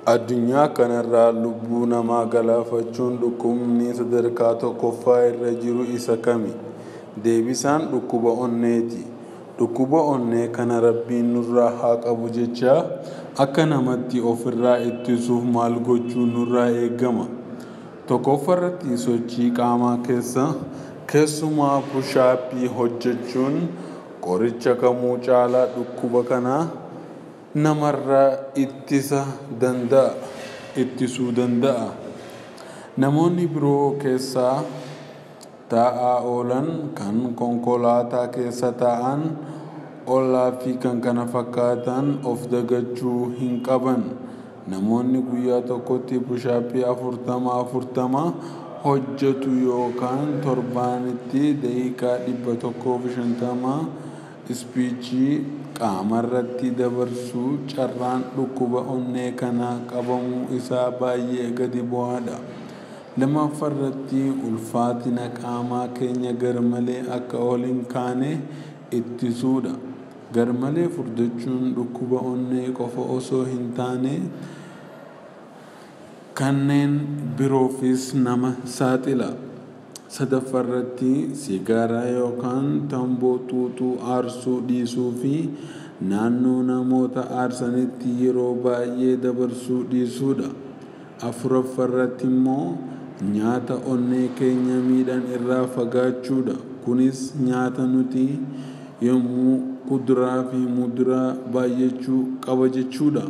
Addunyaa kanarraa lubbuu namaa galaafachuun dhukkubni sadarkaa tokkoffaa irra jiru isa kami? Deebisaan dhukkuba onneeti. Dhukkuba onnee kana Rabbiin nurraa haa qabu jechaa, akka namatti ofirraa ittisuuf maal gochuun nurraa eegama? Tokkoffaarratti sochii qaamaa keessumaa push-upii hojjechuun qoricha kamuu caalaa dhukkuba kana namarraa ittisuu danda'a. Namoonni biroo keessa taa'aa oolan, kan konkolaataa keessa taa'an, ollaa fi kan kana fakkaatan of dagachuu hin qaban. Namoonni guyyaa tokkotti push-upii 40 40 hojjetu yookaan torbaanitti daqiiqaa 150 ispiichii qaamarratti dabarsu, carraan dhukkuba onnee kana qabamuu isaa baay'ee gadi bu'aadha. Lammaffaarratti ulfaatina qaamaa keenya garmalee akka ol hin kaane ittisuudha. Garmalee furdachuun dhukkuba onnee qofa osoo hin taane kanneen biroofis nama saaxila. Sadaffaarratti sigaaraa yookaan tamboo xuuxuu aarsuu dhiisuu fi naannoo namoota aarsanitti yeroo baay'ee dabarsuu dhiisuudha. Afuraffaarratti immoo nyaata onnee keenya miidhan irraa fagaachuudha. Kunis nyaata nuti yommuu kuduraa fi muduraa baay'achuu qaba jechuudha.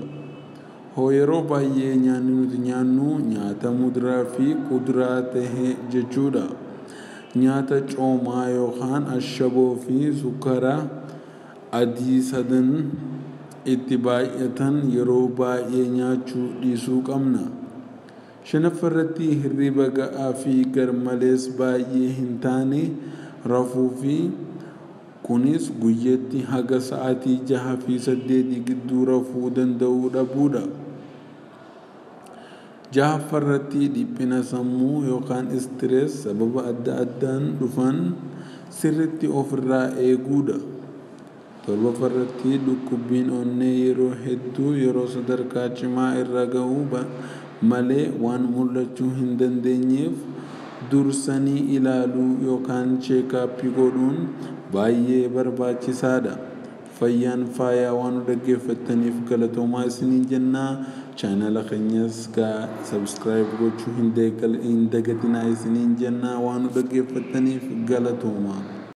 Hoo yeroo baay'ee nyaanni nuti nyaannu nyaata muduraa fi kuduraa tahe jechuudha. Nyaata coomaa yookaan ashaboo fi sukkaara adii sadan itti baay'atan yeroo baay'ee nyaachuu dhiisuu qabna. Shanaffaarratti hirriba ga'aa fi garmalees baay'ee hin taane rafuu fi kunis guyyaatti haga sa'aatii 6 fi 8 gidduu rafuu danda'uu dhabuudha. Jahaffaarratti dhiphina sammuu yookaan stress sababa adda addaan dhufan sirriitti ofirraa eeguudha. Torbaffaarratti dhukkubbiin onnee yeroo hedduu yeroo sadarkaa cimaa irra ga'u malee waan mul'achuu hin dandeenyeef, dursanii ilaaluu yookaan check-upii godhuun baay'ee barbaachisaadha. Fayyaan faayaa. Waan nu dhaggeeffattaniif galatoomaa isiniin jennaa. Chaanala keenyas subscribe gochuu hin dagatinaa isiniin jennaa. Waan nu dhaggeeffattaniif galatoomaa.